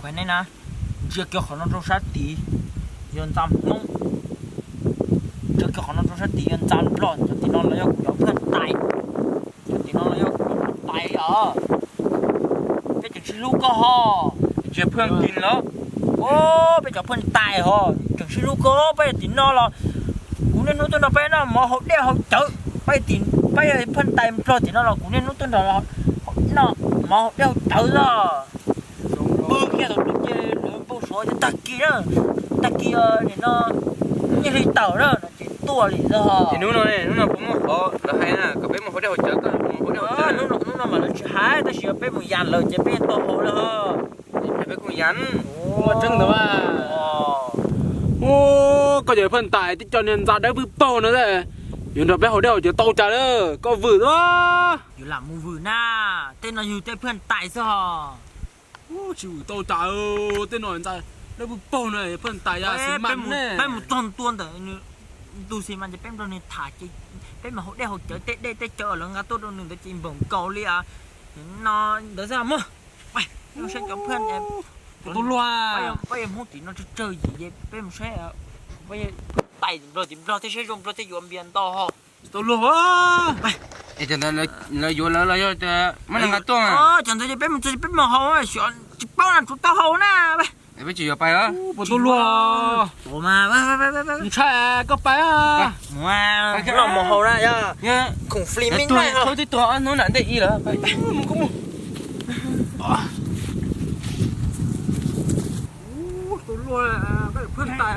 Kuv hais nej na, ntsia kiag qhov no rau sab tid yog ntxa Hmoob, ntsia kiag qhov no rau sab tid yog ntxa Nplog, cov tim no los yog kuv cov phaj tais, cov tim no los yog kuv cov phaj tais os. Peb tseem sib hlub kawg ho. Ntsia phaj kis los, peb cov phaj tais ho, tseem sib hlub kawg. Peb tim no los kuv niaj hnub tuaj nrog peb noj mov haus dej haus cawv. Peb, peb phaj tais Nplog tim no los kuv niaj hnub tuaj nrog noj mov haus dej haus cawv os. Pw kiag thaum twg ces lawv npau suav ces tag kis na, tag kis nim no nyiaj hli tawm na no ces tuaj li xwb. Ces hnub no, hnub no puas muaj qhov lawv hais na kom peb mus haus dej haus cawv, koj mus haus dej haus cawv? Hnub no mas lawv tsis hais, tab sis yog peb mus yas lawm ces peb tau haus lawm. Peb kuj yas. Ua tseeb ntawd mas. Ua, koj cov phaj tais tib co niag ntxa dawb paug no, yuav nrog peb haus dej haus cawv tau cas lawm, koj vwm xwb. Yuav lam mus vwm na, tej no yog tej phaj tais xwb ho. Tsis vwm tau cas, tej no ntxa dawb paug no phaj tais ya xi mas ne. Peb mus txog ntua ntawm ntu xi mas ces peb nrog nws tham ces peb mus haus dej haus cawv, tej dej tej cawv lawv nqa tuaj rau nws ntawd ces npaum nkaus li no ntawd xwb mog. Peb mus saib cov phaj, peb yog Hmoob tim no tsawg tsawg yim, peb mus saib tais Nplog tim Nplog thiaj saib zoo Nplog thiaj yuav npias nto ho. Tau luag. Lawv yuav lawv los yog muab nqa tuaj. Cov ntawd ces peb mus txog peb mus haus, xyov tsis paub na, tsuav tau haus na. Peb tsis yuav pais os. Puas tau luag. Ntshai koj pais. Los mus haus na yog khoom fli me na. Tib tuag ob hnub nram ntej ib lawm. Mus koj mus. Tau luag, koj phaj tais.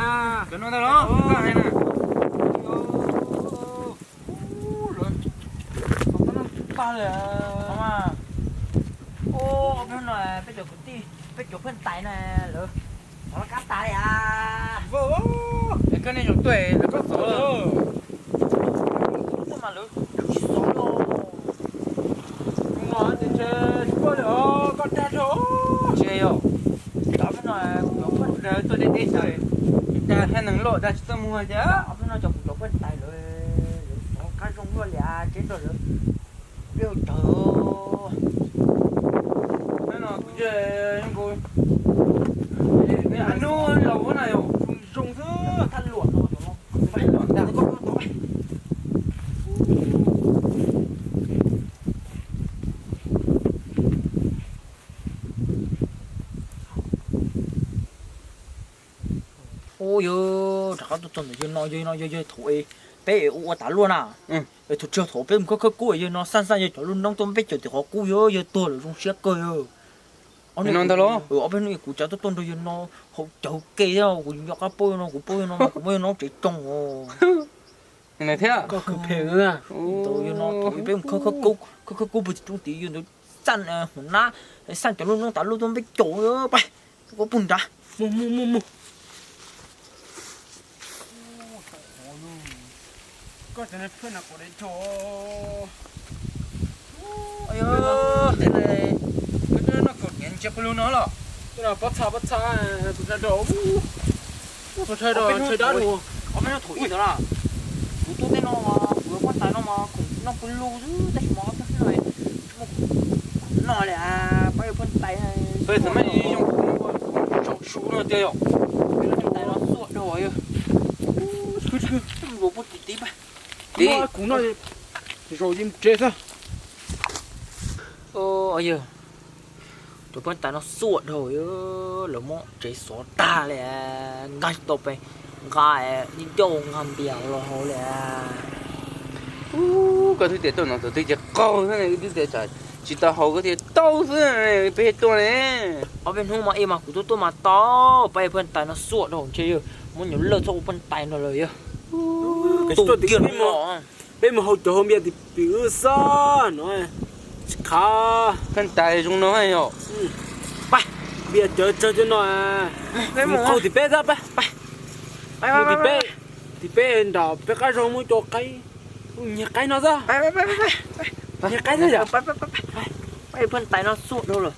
Cov no ntag los koj hais na. Tag li. Ob peb no peb cov kwv tij, peb cov phaj tais na, lawv xov laj kab tas li as. Es koj nej zoo tuaj lawv koj xov lawm. Tuaj mas lawv tsis xov li. Mus mas ces ntshe tsis pom li os, koj dag dhau. Ntshe yog. Ob peb no kuv cov phaj tais tuaj deb deb xwb, dag haj neeg loj dag tsis txaj muag thiab. Ob peb no cov kuv cov phaj tais lawm, lawv xov kab zoo luaj li as, tsev nrog lawv dej haus cawv. Hnub los ua na yom, zoo xwb. Thaj luam no, luam ntag. Ub, yog rov qab tuaj txog ntawm yawg no, yawg no yog yawg thaum peb ua ua tas luaj na. Thaum tsis yog thaum peb mus khawb khawb kub, yawg no xaj xaj yawg cov lub noob tuaj peb caum tim qhov kub, yog yawg tuag lawm zoo siab kawg. Ob peb hnub kuv tsav tuaj tuaj nrog yawg no haus cawv ke thiab, kuv nco qab paub yawg no, kuv paub yawg no mas kuv muab yawg no tsev tsoo os. Koj khwv phem na. Yawg no thaum peb mus khawb khawb kub, khawb khawb kub puag tim roob tid, yawg ntawd xaj hmoov nab, xaj cov lub noob tas luaj tuaj peb caum, pab, koj puag nrad. Mus mus mus mus. Koj cov niag phaj na quav dev tso. Tej no, koj noj kaum hniav ntsia pawg lug no los. Tej no pob txha pob txha, tus tshaj rau, tus tshaj rau tshaj dab rau. Ob peb hnub thaum ib ntawd na, kuv tuaj tej no mas kuv yuav phaj tais no mas khoom noj pawg lug xwb, tab sis mas ob peb hnub no tsis muaj khoom noj li, pab yuav phaj tais. Peb txawm me zoo, tsaus su no tiag yom. Phaj tais no xuaj dhau yog. Mus puag tim tid pab. Tim kuv no zaum yeej tsev xwb. Yog, cov phaj tais no xuaj dhau, lawv muab tsev xov tag li, nqa tsis tau pes, nqa ncauj nqa npias los hauv li. Koj twb tias tuaj no thaum twg ces qaug xwb ne, twb tias tsis tau haus koj tias tau xwb, peb tuaj ne. Ob peb hnub mas ib mas kuv tuaj tuaj mas tau, pab phaj tais no xuaj dhau ntshe yog muab nyuam lawj txhob ua phaj tais no lawm yog. Tus kiag no. Peb mus haus cawv haus npias tim pim wb xwb no, tsis khav. Phaj tais zoo no yom. Pab, npias cawv tsawg cawv no, peb mus qaug tim peb xwb pab. Mus tim peb, tim peb nram peb qab zog muaj cov qaib, nyiag qaib no xwb. Nyiag qaib xwb yom. Pab, phaj tais no xuaj dhau lawm.